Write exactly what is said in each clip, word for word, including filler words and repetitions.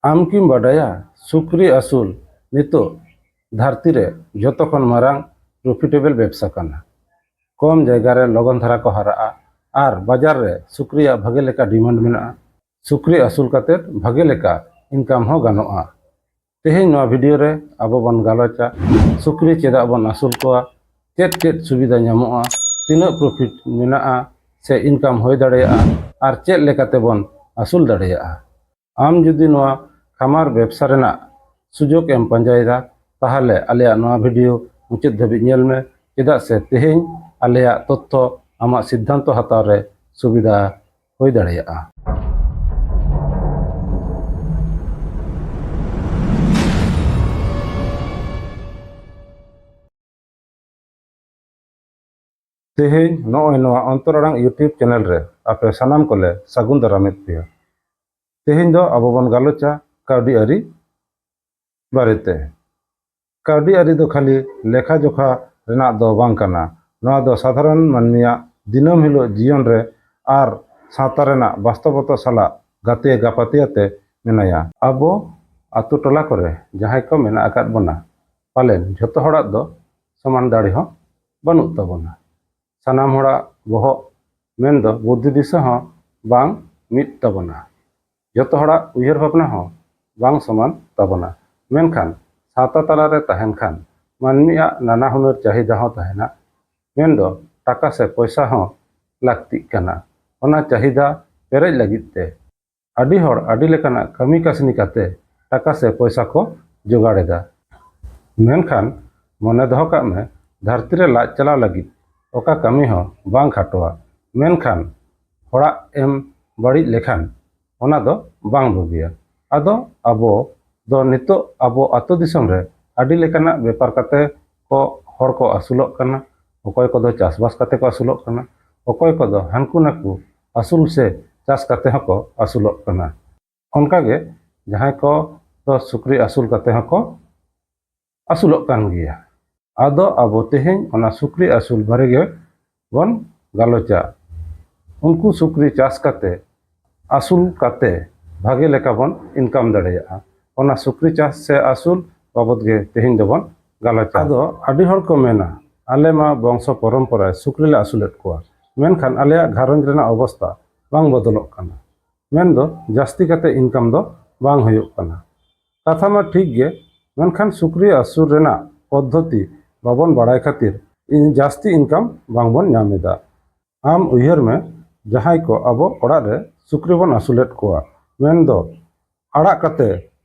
ᱟᱢ ᱠᱤᱢ ᱵᱟᱰᱟᱭᱟ, ᱥᱩᱠᱨᱤ ᱟᱹᱥᱩᱞ ᱱᱤᱛᱚᱜ ᱫᱷᱟᱹᱨᱛᱤ ᱨᱮ ᱡᱷᱚᱛᱚ ᱠᱷᱚᱱ ᱢᱟᱨᱟᱝ ᱯᱨᱚᱯᱷᱤᱴᱮᱵᱚᱞ ᱵᱮᱵᱥᱟ ᱠᱟᱱᱟ᱾ ᱠᱚᱢ ᱡᱟᱭᱜᱟ ᱨᱮ ᱞᱚᱜᱚᱱ ᱫᱷᱟᱨᱟ ᱠᱚ ᱦᱟᱨᱟᱜᱼᱟ ᱟᱨ ᱵᱟᱡᱟᱨ ᱨᱮ ᱥᱩᱠᱨᱤᱭᱟᱜ ᱵᱷᱟᱜᱮ ᱞᱮᱠᱟ ᱰᱤᱢᱟᱱᱰ ᱢᱮᱱᱟᱜᱼᱟ᱾ ᱥᱩᱠᱨᱤ ᱟᱹᱥᱩᱞ ᱠᱟᱛᱮ ᱵᱷᱟᱜᱮ ᱞᱮᱠᱟ ᱤᱱᱠᱟᱢ ᱦᱚᱸ ᱜᱟᱱᱚᱜᱼᱟ᱾ ᱛᱮᱦᱮᱧ ᱱᱚᱣᱟ ᱵᱷᱤᱰᱤᱭᱳ ᱨᱮ ᱟᱵᱚ ᱵᱚᱱ ᱜᱟᱞᱚᱪᱟ ᱥᱩᱠᱨᱤ ᱪᱮᱫᱟᱜ ᱵᱚᱱ ᱟᱹᱥᱩᱞ ᱠᱚᱣᱟ, ᱪᱮᱫ ᱪᱮᱫ ᱥᱩᱵᱤᱫᱷᱟ ᱧᱟᱢᱚᱜᱼᱟ, ᱛᱤᱱᱟᱹᱜ ᱯᱨᱚᱯᱷᱤᱴ ᱢᱮᱱᱟᱜᱼᱟ ᱥᱮ ᱤᱱᱠᱟᱢ ᱦᱩᱭ ᱫᱟᱲᱮᱭᱟᱜᱼᱟ ᱟᱨ ᱪᱮᱫ ᱞᱮᱠᱟᱛᱮ ᱵᱚᱱ ᱟᱹᱥᱩᱞ ᱫᱟᱲᱮᱭᱟᱜᱼᱟ᱾ ᱟᱢ ᱡᱩᱫᱤ ᱱᱚᱣᱟ ᱠᱷᱟᱢᱟᱨ ᱵᱮᱵᱥᱟ ᱨᱮᱱᱟᱜ ᱥᱩᱡᱳᱜᱽ ᱮᱢ ᱯᱟᱸᱡᱟᱭᱮᱫᱟ, ᱛᱟᱦᱚᱞᱮ ᱟᱞᱮᱭᱟᱜ ᱱᱚᱣᱟ ᱵᱷᱤᱰᱤᱭᱳ ᱢᱩᱪᱟᱹᱫ ᱫᱷᱟᱹᱵᱤᱡ ᱧᱮᱞ ᱢᱮ, ᱪᱮᱫᱟᱜ ᱥᱮ ᱛᱮᱦᱮᱧ ᱟᱞᱮᱭᱟᱜ ᱛᱚᱛᱛᱷᱚ ᱟᱢᱟᱜ ᱥᱤᱫᱽᱫᱷᱟᱱᱛᱚ ᱦᱟᱛᱟᱣ ᱨᱮ ᱥᱩᱵᱤᱫᱷᱟ ᱦᱩᱭ ᱫᱟᱲᱮᱭᱟᱜᱼᱟ᱾ ᱛᱮᱦᱮᱧ ᱱᱚᱜᱼᱚᱭ ᱱᱚᱣᱟ ᱚᱱᱛᱚᱨ ᱟᱲᱟᱝ YouTube ᱪᱮᱱᱮᱞ ᱨᱮ ᱟᱯᱮ ᱥᱟᱱᱟᱢ ᱠᱚᱞᱮ ᱥᱟᱹᱜᱩᱱ ᱫᱟᱨᱟᱢᱮᱫ ᱯᱮᱭᱟ᱾ ᱛᱮᱦᱮᱧ ᱫᱚ ᱟᱵᱚ ᱵᱚᱱ ᱜᱟᱞᱚᱪᱟ ᱠᱟᱹᱣᱰᱤ ᱟᱹᱨᱤ ᱵᱟᱨᱮᱛᱮ᱾ ᱠᱟᱹᱣᱰᱤ ᱟᱹᱨᱤ ᱫᱚ ᱠᱷᱟᱹᱞᱤ ᱞᱮᱠᱷᱟ ᱡᱚᱠᱷᱟ ᱨᱮᱱᱟᱜ ᱫᱚ ᱵᱟᱝ ᱠᱟᱱᱟ᱾ ᱱᱚᱣᱟ ᱫᱚ ᱥᱟᱫᱷᱟᱨᱚᱱ ᱢᱟᱹᱱᱢᱤᱭᱟᱜ ᱫᱤᱱᱟᱹᱢ ᱦᱤᱞᱳᱜ ᱡᱤᱭᱚᱱ ᱨᱮ ᱟᱨ ᱥᱟᱶᱛᱟ ᱨᱮᱱᱟᱜ ᱵᱟᱥᱛᱚᱵᱚᱛᱟ ᱥᱟᱞᱟᱜ ᱜᱟᱛᱮ ᱜᱟᱯᱟᱛᱮ ᱟᱛᱮ ᱢᱮᱱᱟᱭᱟ᱾ ᱟᱵᱚ ᱟᱛᱳ ᱴᱚᱞᱟ ᱠᱚᱨᱮ ᱡᱟᱦᱟᱸᱭ ᱠᱚ ᱢᱮᱱᱟᱜ ᱟᱠᱟᱫ ᱵᱚᱱᱟ, ᱯᱟᱞᱮᱱ ᱡᱷᱚᱛᱚ ᱦᱚᱲᱟᱜ ᱫᱚ ᱥᱚᱢᱟᱱ ᱫᱟᱲᱮ ᱦᱚᱸ ᱵᱟᱹᱱᱩᱜ ᱛᱟᱵᱚᱱᱟ᱾ ᱥᱟᱱᱟᱢ ᱦᱚᱲᱟᱜ ᱵᱚᱦᱚᱜ ᱢᱮᱱᱫᱚ ᱵᱩᱫᱽᱫᱷᱤ ᱫᱤᱥᱟᱹ ᱦᱚᱸ ᱵᱟᱝ ᱢᱤᱫ ᱛᱟᱵᱚᱱᱟ᱾ ᱡᱚᱛᱚ ᱦᱚᱲᱟᱜ ᱩᱭᱦᱟᱹᱨ ᱵᱷᱟᱵᱽᱱᱟ ᱦᱚᱸ ᱵᱟᱝ ᱥᱚᱢᱟᱱ ᱛᱟᱵᱚᱱᱟ᱾ ᱢᱮᱱᱠᱷᱟᱱ ᱥᱟᱶᱛᱟ ᱛᱟᱞᱟᱨᱮ ᱛᱟᱦᱮᱱ ᱠᱷᱟᱱ ᱢᱟᱹᱱᱢᱤᱭᱟᱜ ᱱᱟᱱᱟ ᱦᱩᱱᱟᱹᱨ ᱪᱟᱹᱦᱤᱫᱟ ᱦᱚᱸ ᱛᱟᱦᱮᱱᱟ, ᱢᱮᱱᱫᱚ ᱴᱟᱠᱟ ᱥᱮ ᱯᱚᱭᱥᱟ ᱦᱚᱸ ᱞᱟᱹᱠᱛᱤᱜ ᱠᱟᱱᱟ᱾ ᱚᱱᱟ ᱪᱟᱹᱦᱤᱫᱟ ᱯᱮᱨᱮᱡ ᱞᱟᱹᱜᱤᱫ ᱛᱮ ᱟᱹᱰᱤ ᱦᱚᱲ ᱟᱹᱰᱤ ᱞᱮᱠᱟᱱᱟᱜ ᱠᱟᱹᱢᱤ ᱠᱟᱹᱥᱱᱤ ᱠᱟᱛᱮ ᱴᱟᱠᱟ ᱥᱮ ᱯᱚᱭᱥᱟ ᱠᱚ ᱡᱚᱜᱟᱲ ᱮᱫᱟ᱾ ᱢᱮᱱᱠᱷᱟᱱ ᱢᱚᱱᱮ ᱫᱚᱦᱚ ᱠᱟᱜ ᱢᱮ, ᱫᱷᱟᱹᱨᱛᱤ ᱨᱮ ᱞᱟᱡ ᱪᱟᱞᱟᱣ ᱞᱟᱹᱜᱤᱫ ᱚᱠᱟ ᱠᱟᱹᱢᱤ ᱦᱚᱸ ᱵᱟᱝ ᱠᱷᱟᱴᱚᱣᱟ, ᱢᱮᱱᱠᱷᱟᱱ ᱦᱚᱲᱟᱜ ᱮᱢ ᱵᱟᱹᱲᱤᱡ ᱞᱮᱠᱷᱟᱱ ᱚᱱᱟ ᱫᱚ ᱵᱟᱝ ᱵᱩᱜᱤᱭᱟ᱾ ᱟᱫᱚ ᱟᱵᱚ ᱫᱚ ᱱᱤᱛᱚᱜ ᱟᱵᱚ ᱟᱹᱛᱩ ᱫᱤᱥᱚᱢ ᱨᱮ ᱟᱹᱰᱤ ᱞᱮᱠᱟᱱᱟᱜ ᱵᱮᱯᱟᱨ ᱠᱟᱛᱮ ᱠᱚ ᱦᱚᱲ ᱠᱚ ᱟᱹᱥᱩᱞᱚᱜ ᱠᱟᱱᱟ᱾ ᱚᱠᱚᱭ ᱠᱚᱫᱚ ᱪᱟᱥᱵᱟᱥ ᱠᱟᱛᱮ ᱠᱚ ᱟᱹᱥᱩᱞᱚᱜ ᱠᱟᱱᱟ, ᱚᱠᱚᱭ ᱠᱚᱫᱚ ᱦᱟᱱᱠᱩ ᱱᱟᱠᱩ ᱟᱹᱥᱩᱞ ᱥᱮ ᱪᱟᱥ ᱠᱟᱛᱮ ᱦᱚᱸᱠᱚ ᱟᱹᱥᱩᱞᱚᱜ ᱠᱟᱱᱟ᱾ ᱚᱱᱠᱟᱜᱮ ᱡᱟᱦᱟᱸᱭ ᱠᱚ ᱫᱚ ᱥᱩᱠᱨᱤ ᱟᱹᱥᱩᱞ ᱠᱟᱛᱮ ᱦᱚᱸᱠᱚ ᱟᱹᱥᱩᱞᱚᱜ ᱠᱟᱱ ᱜᱮᱭᱟ᱾ ᱟᱫᱚ ᱟᱵᱚ ᱛᱮᱦᱮᱧ ᱚᱱᱟ ᱥᱩᱠᱨᱤ ᱟᱹᱥᱩᱞ ᱵᱟᱨᱮ ᱜᱮ ᱵᱚᱱ ᱜᱟᱞᱚᱪᱟ᱾ ᱩᱱᱠᱩ ᱥᱩᱠᱨᱤ ᱪᱟᱥ ᱠᱟᱛᱮ, ᱟᱹᱥᱩᱞ ᱠᱟᱛᱮ ᱵᱷᱟᱜᱮ ᱞᱮᱠᱟ ᱵᱚᱱ ᱤᱱᱠᱟᱢ ᱫᱟᱲᱮᱭᱟᱜᱼᱟ᱾ ᱚᱱᱟ ᱥᱩᱠᱨᱤ ᱪᱟᱥ ᱥᱮ ᱟᱹᱥᱩᱞ ᱵᱟᱵᱚᱫ ᱜᱮ ᱛᱮᱦᱮᱧ ᱫᱚᱵᱚᱱ ᱜᱟᱞᱚᱪᱟ᱾ ᱟᱫᱚ ᱟᱹᱰᱤ ᱦᱚᱲ ᱠᱚ ᱢᱮᱱᱟ, "ᱟᱞᱮ ᱢᱟ ᱵᱚᱝᱥᱚ ᱯᱚᱨᱚᱢᱯᱚᱨᱟᱭ ᱥᱩᱠᱨᱤ ᱞᱮ ᱟᱹᱥᱩᱞᱮᱫ ᱠᱚᱣᱟ, ᱢᱮᱱᱠᱷᱟᱱ ᱟᱞᱮᱭᱟᱜ ᱜᱷᱟᱨᱚᱸᱡᱽ ᱨᱮᱱᱟᱜ ᱚᱵᱚᱥᱛᱟ ᱵᱟᱝ ᱵᱚᱫᱚᱞᱚᱜ ᱠᱟᱱᱟ, ᱢᱮᱱᱫᱚ ᱡᱟᱹᱥᱛᱤ ᱠᱟᱛᱮ ᱤᱱᱠᱟᱢ ᱫᱚ ᱵᱟᱝ ᱦᱩᱭᱩᱜ ᱠᱟᱱᱟ᱾" ᱠᱟᱛᱷᱟ ᱢᱟ ᱴᱷᱤᱠ ᱜᱮ, ᱢᱮᱱᱠᱷᱟᱱ ᱥᱩᱠᱨᱤ ᱟᱹᱥᱩᱞ ᱨᱮᱱᱟᱜ ᱯᱚᱫᱽᱫᱷᱚᱛᱤ ᱵᱟᱵᱚᱱ ᱵᱟᱲᱟᱭ ᱠᱷᱟᱹᱛᱤᱨ ᱤᱧ ᱡᱟᱹᱥᱛᱤ ᱤᱱᱠᱟᱢ ᱵᱟᱝᱵᱚᱱ ᱧᱟᱢ ᱮᱫᱟ᱾ ᱟᱢ ᱩᱭᱦᱟᱹᱨ ᱢᱮ, ᱡᱟᱦᱟᱸᱭ ᱠᱚ ᱟᱵᱚ ᱚᱲᱟᱜ ᱨᱮ ᱥᱩᱠᱨᱤ ᱵᱚᱱ ᱟᱹᱥᱩᱞᱮᱫ ᱠᱚᱣᱟ, ᱢᱮᱱᱫᱚ ᱟᱲᱟᱜ ᱠᱟᱛᱮ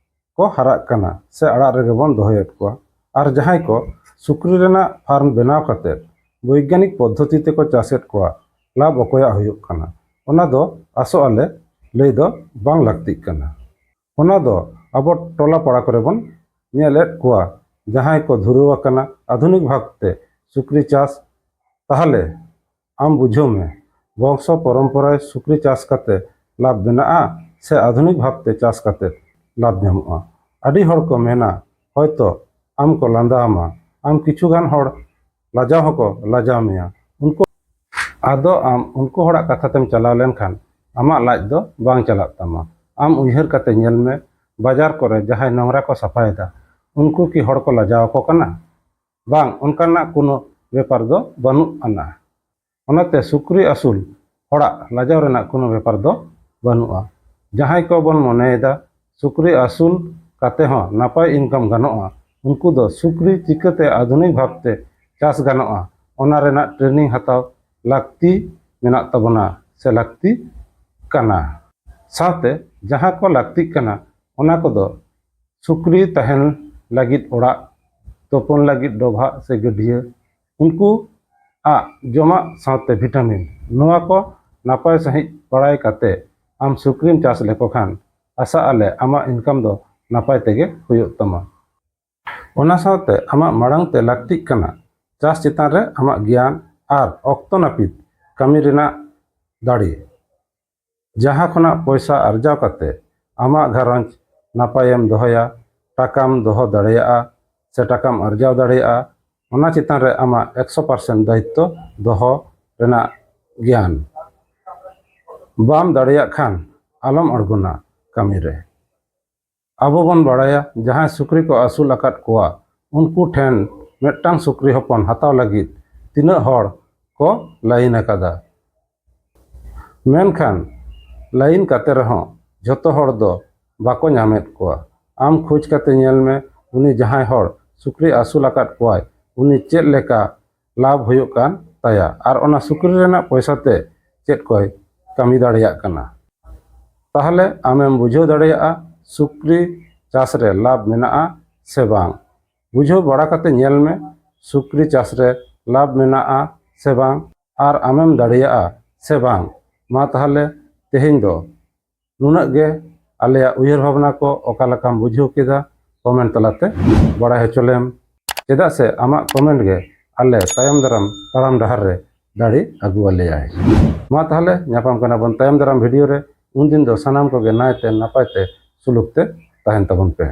ᱠᱚ ᱦᱟᱨᱟᱜ ᱠᱟᱱᱟ ᱥᱮ ᱟᱲᱟᱜ ᱨᱮᱜᱮ ᱵᱚᱱ ᱫᱚᱦᱚᱭᱮᱫ ᱠᱚᱣᱟ, ᱟᱨ ᱡᱟᱦᱟᱸᱭ ᱠᱚ ᱥᱩᱠᱨᱤ ᱨᱮᱱᱟᱜ ᱯᱷᱟᱨᱢ ᱵᱮᱱᱟᱣ ᱠᱟᱛᱮ ᱵᱳᱭᱜᱟᱱᱤᱠ ᱯᱚᱫᱽᱫᱷᱚᱛᱤ ᱛᱮᱠᱚ ᱪᱟᱥᱮᱫ ᱠᱚᱣᱟ, ᱞᱟᱵᱷ ᱚᱠᱚᱭᱟᱜ ᱦᱩᱭᱩᱜ ᱠᱟᱱᱟ? ᱚᱱᱟ ᱫᱚ ᱟᱥᱚᱜ ᱟᱞᱮ ᱞᱟᱹᱭ ᱫᱚ ᱵᱟᱝ ᱞᱟᱹᱠᱛᱤᱜ ᱠᱟᱱᱟ᱾ ᱚᱱᱟ ᱫᱚ ᱟᱵᱚ ᱴᱚᱞᱟ ᱯᱟᱲᱟ ᱠᱚᱨᱮ ᱵᱚᱱ ᱧᱮᱞᱮᱫ ᱠᱚᱣᱟ, ᱡᱟᱦᱟᱸᱭ ᱠᱚ ᱫᱷᱩᱨᱟᱹᱣ ᱟᱠᱟᱱᱟ ᱟᱫᱷᱩᱱᱤᱠ ᱵᱷᱟᱵᱽᱛᱮ ᱥᱩᱠᱨᱤ ᱪᱟᱥ᱾ ᱛᱟᱦᱚᱞᱮ ᱟᱢ ᱵᱩᱡᱷᱟᱹᱣ ᱢᱮ, ᱵᱚᱝᱥᱚ ᱯᱚᱨᱚᱢᱯᱚᱨᱟᱭ ᱥᱩᱠᱨᱤ ᱪᱟᱥ ᱠᱟᱛᱮ ᱞᱟᱵᱷ ᱢᱮᱱᱟᱜᱼᱟ ᱥᱮ ᱟᱫᱷᱩᱱᱤᱠ ᱵᱷᱟᱵᱽᱛᱮ ᱪᱟᱥ ᱠᱟᱛᱮ ᱞᱟᱵᱷ ᱧᱟᱢᱚᱜᱼᱟ? ᱟᱹᱰᱤ ᱦᱚᱲ ᱠᱚ ᱢᱮᱱᱟ, ᱦᱚᱭᱛᱚ ᱟᱢ ᱠᱚ ᱞᱟᱸᱫᱟ ᱟᱢᱟ, ᱟᱢ ᱠᱤᱪᱷᱩ ᱜᱟᱱ ᱦᱚᱲ ᱞᱟᱡᱟᱣ ᱦᱚᱸᱠᱚ ᱞᱟᱡᱟᱣ ᱢᱮᱭᱟ᱾ ᱩᱱᱠᱩ ᱟᱫᱚ ᱟᱢ ᱩᱱᱠᱩ ᱦᱚᱲᱟᱜ ᱠᱟᱛᱷᱟ ᱛᱮᱢ ᱪᱟᱞᱟᱣ ᱞᱮᱱᱠᱷᱟᱱ ᱟᱢᱟᱜ ᱞᱟᱡ ᱫᱚ ᱵᱟᱝ ᱪᱟᱞᱟᱜ ᱛᱟᱢᱟ᱾ ᱟᱢ ᱩᱭᱦᱟᱹᱨ ᱠᱟᱛᱮ ᱧᱮᱞ ᱢᱮ, ᱵᱟᱡᱟᱨ ᱠᱚᱨᱮ ᱡᱟᱦᱟᱸᱭ ᱱᱚᱝᱨᱟ ᱠᱚ ᱥᱟᱯᱷᱟᱭᱮᱫᱟ, ᱩᱱᱠᱩ ᱠᱤ ᱦᱚᱲ ᱠᱚ ᱞᱟᱡᱟᱣ ᱟᱠᱚ ᱠᱟᱱᱟ? ᱵᱟᱝ, ᱚᱱᱠᱟᱱᱟᱜ ᱠᱳᱱᱳ ᱵᱮᱯᱟᱨ ᱫᱚ ᱵᱟᱹᱱᱩᱜ ᱟᱱᱟ᱾ ᱚᱱᱟᱛᱮ ᱥᱩᱠᱨᱤ ᱟᱹᱥᱩᱞ ᱦᱚᱲᱟᱜ ᱞᱟᱡᱟᱣ ᱨᱮᱱᱟᱜ ᱠᱳᱱᱳ ᱵᱮᱯᱟᱨ ᱫᱚ ᱵᱟᱹᱱᱩᱜᱼᱟ᱾ ᱡᱟᱦᱟᱸᱭ ᱠᱚᱵᱚᱱ ᱢᱚᱱᱮᱭᱮᱫᱟ ᱥᱩᱠᱨᱤ ᱟᱹᱥᱩᱞ ᱠᱟᱛᱮ ᱦᱚᱸ ᱱᱟᱯᱟᱭ ᱤᱱᱠᱟᱢ ᱜᱟᱱᱚᱜᱼᱟ, ᱩᱱᱠᱩ ᱫᱚ ᱥᱩᱠᱨᱤ ᱪᱤᱠᱟᱹᱛᱮ ᱟᱫᱷᱩᱱᱤᱠ ᱵᱷᱟᱵᱽᱛᱮ ᱪᱟᱥ ᱜᱟᱱᱚᱜᱼᱟ, ᱚᱱᱟ ᱨᱮᱱᱟᱜ ᱴᱨᱮᱱᱤᱝ ᱦᱟᱛᱟᱣ ᱞᱟᱹᱠᱛᱤ ᱢᱮᱱᱟᱜ ᱛᱟᱵᱚᱱᱟ ᱥᱮ ᱞᱟᱹᱠᱛᱤ ᱠᱟᱱᱟ᱾ ᱥᱟᱶᱛᱮ ᱡᱟᱦᱟᱸ ᱠᱚ ᱞᱟᱹᱠᱛᱤᱜ ᱠᱟᱱᱟ, ᱚᱱᱟ ᱠᱚᱫᱚ ᱥᱩᱠᱨᱤ ᱛᱟᱦᱮᱱ ᱞᱟᱹᱜᱤᱫ ᱚᱲᱟᱜ, ᱛᱩᱯᱩᱱ ᱞᱟᱹᱜᱤᱫ ᱰᱚᱵᱷᱟᱜ ᱥᱮ ᱜᱟᱹᱰᱭᱟᱹ, ᱩᱱᱠᱩ ᱟᱜ ᱡᱚᱢᱟᱜ ᱥᱟᱶᱛᱮ ᱵᱷᱤᱴᱟᱢᱤᱱ, ᱱᱚᱣᱟ ᱠᱚ ᱱᱟᱯᱟᱭ ᱥᱟᱺᱦᱤᱡ ᱵᱟᱲᱟᱭ ᱠᱟᱛᱮ ᱟᱢ ᱥᱩᱠᱨᱤᱢ ᱪᱟᱥ ᱞᱮᱠᱚ ᱠᱷᱟᱱ, ᱟᱥᱟᱜ ᱟᱞᱮ ᱟᱢᱟᱜ ᱤᱱᱠᱟᱢ ᱫᱚ ᱱᱟᱯᱟᱭ ᱛᱮᱜᱮ ᱦᱩᱭᱩᱜ ᱛᱟᱢᱟ᱾ ᱚᱱᱟ ᱥᱟᱶᱛᱮ ᱟᱢᱟᱜ ᱢᱟᱲᱟᱝ ᱛᱮ ᱞᱟᱹᱠᱛᱤᱜ ᱠᱟᱱᱟ ᱪᱟᱥ ᱪᱮᱛᱟᱱ ᱨᱮ ᱟᱢᱟᱜ ᱜᱮᱭᱟᱱ ᱟᱨ ᱚᱠᱛᱚ ᱱᱟᱹᱯᱤᱛ ᱠᱟᱹᱢᱤ ᱨᱮᱱᱟᱜ ᱫᱟᱲᱮ, ᱡᱟᱦᱟᱸ ᱠᱷᱚᱱᱟᱜ ᱯᱚᱭᱥᱟ ᱟᱨᱡᱟᱣ ᱠᱟᱛᱮ ᱟᱢᱟᱜ ᱜᱷᱟᱨᱚᱸᱡᱽ ᱱᱟᱯᱟᱭᱮᱢ ᱫᱚᱦᱚᱭᱟ, ᱴᱟᱠᱟᱢ ᱫᱚᱦᱚ ᱫᱟᱲᱮᱭᱟᱜᱼᱟ ᱥᱮ ᱴᱟᱠᱟᱢ ᱟᱨᱡᱟᱣ ᱫᱟᱲᱮᱭᱟᱜᱼᱟ, ᱚᱱᱟ ᱪᱮᱛᱟᱱ ᱨᱮ ᱟᱢᱟᱜ ᱮᱠᱥᱚ ᱯᱟᱨᱥᱮᱱᱴ ᱫᱟᱭᱤᱛᱛᱚ ᱫᱚᱦᱚ ᱨᱮᱱᱟᱜ ᱜᱮᱭᱟᱱ᱾ ᱵᱟᱢ ᱫᱟᱲᱮᱭᱟᱜ ᱠᱷᱟᱱ ᱟᱞᱚᱢ ᱟᱬᱜᱚᱱᱟ᱾ ᱠᱟᱹᱢᱤ ᱨᱮ᱾ ᱟᱵᱚ ᱵᱚᱱ ᱵᱟᱲᱟᱭᱟ, ᱡᱟᱦᱟᱸᱭ ᱥᱩᱠᱨᱤ ᱠᱚ ᱟᱹᱥᱩᱞ ᱟᱠᱟᱫ ᱠᱚᱣᱟ, ᱩᱱᱠᱩ ᱴᱷᱮᱱ ᱢᱤᱫᱴᱟᱝ ᱥᱩᱠᱨᱤ ᱦᱚᱯᱚᱱ ᱦᱟᱛᱟᱣ ᱞᱟᱹᱜᱤᱫ ᱛᱤᱱᱟᱹᱜ ᱦᱚᱲ ᱠᱚ ᱞᱟᱭᱤᱱ ᱟᱠᱟᱫᱟ᱾ ᱢᱮᱱᱠᱷᱟᱱ ᱞᱟᱭᱤᱱ ᱠᱟᱛᱮ ᱨᱮᱦᱚᱸ ᱡᱷᱚᱛᱚ ᱦᱚᱲ ᱫᱚ ᱵᱟᱠᱚ ᱧᱟᱢᱮᱫ ᱠᱚᱣᱟ᱾ ᱟᱢ ᱠᱷᱚᱡᱽ ᱠᱟᱛᱮ ᱧᱮᱞ ᱢᱮ, ᱩᱱᱤ ᱡᱟᱦᱟᱸᱭ ᱦᱚᱲ ᱥᱩᱠᱨᱤ ᱟᱹᱥᱩᱞ ᱟᱠᱟᱫ ᱠᱚᱣᱟᱭ, ᱩᱱᱤ ᱪᱮᱫ ᱞᱮᱠᱟ ᱞᱟᱵᱷ ᱦᱩᱭᱩᱜ ᱠᱟᱱ ᱛᱟᱭᱟ ᱟᱨ ᱚᱱᱟ ᱥᱩᱠᱨᱤ ᱨᱮᱱᱟᱜ ᱯᱚᱭᱥᱟ ᱛᱮ ᱪᱮᱫ ᱠᱚᱭ ᱠᱟᱹᱢᱤ ᱫᱟᱲᱮᱭᱟᱜ ᱠᱟᱱᱟ᱾ ᱛᱟᱦᱚᱞᱮ ᱟᱢᱮᱢ ᱵᱩᱡᱷᱟᱹᱣ ᱫᱟᱲᱮᱭᱟᱜᱼᱟ ᱥᱩᱠᱨᱤ ᱪᱟᱥ ᱨᱮ ᱞᱟᱵᱷ ᱢᱮᱱᱟᱜᱼᱟ ᱥᱮ ᱵᱟᱝ᱾ ᱵᱩᱡᱷᱟᱹᱣ ᱵᱟᱲᱟ ᱠᱟᱛᱮ ᱧᱮᱞ ᱢᱮ ᱥᱩᱠᱨᱤ ᱪᱟᱥ ᱨᱮ ᱞᱟᱵᱷ ᱢᱮᱱᱟᱜᱼᱟ ᱥᱮ ᱵᱟᱝ, ᱟᱨ ᱟᱢᱮᱢ ᱫᱟᱲᱮᱭᱟᱜᱼᱟ ᱥᱮ ᱵᱟᱝ᱾ ᱢᱟ ᱛᱟᱦᱚᱞᱮ ᱛᱮᱦᱮᱧ ᱫᱚ ᱱᱩᱱᱟᱹᱜ ᱜᱮ᱾ ᱟᱞᱮᱭᱟᱜ ᱩᱭᱦᱟᱹᱨ ᱵᱷᱟᱵᱽᱱᱟ ᱠᱚ ᱚᱠᱟ ᱞᱮᱠᱟᱢ ᱵᱩᱡᱷᱟᱹᱣ ᱠᱮᱫᱟ, ᱠᱚᱢᱮᱱᱴ ᱛᱟᱞᱟᱛᱮ ᱵᱟᱲᱟᱭ ᱦᱚᱪᱚ ᱞᱮᱢ᱾ ᱪᱮᱫᱟᱜ ᱥᱮ ᱟᱢᱟᱜ ᱠᱚᱢᱮᱱᱴ ᱜᱮ ᱟᱞᱮ ᱛᱟᱭᱚᱢ ᱫᱟᱨᱟᱢ ᱛᱟᱲᱟᱢ ᱰᱟᱦᱟᱨ ᱨᱮ ᱫᱟᱲᱮ ᱟᱹᱜᱩ ᱟᱞᱮᱭᱟᱭ᱾ ᱢᱟ ᱛᱟᱦᱚᱞᱮ ᱧᱟᱯᱟᱢ ᱠᱟᱱᱟ ᱵᱚᱱ ᱛᱟᱭᱚᱢ ᱫᱟᱨᱟᱢ ᱵᱷᱤᱰᱤᱭᱳ ᱨᱮ᱾ ᱩᱱᱫᱤᱱ ᱫᱚ ᱥᱟᱱᱟᱢ ᱠᱚᱜᱮ ᱱᱟᱭᱛᱮ ᱱᱟᱯᱟᱭ ᱛᱮ ᱥᱩᱞᱩᱠ ᱛᱮ ᱛᱟᱦᱮᱱ ᱛᱟᱵᱚᱱ ᱯᱮ᱾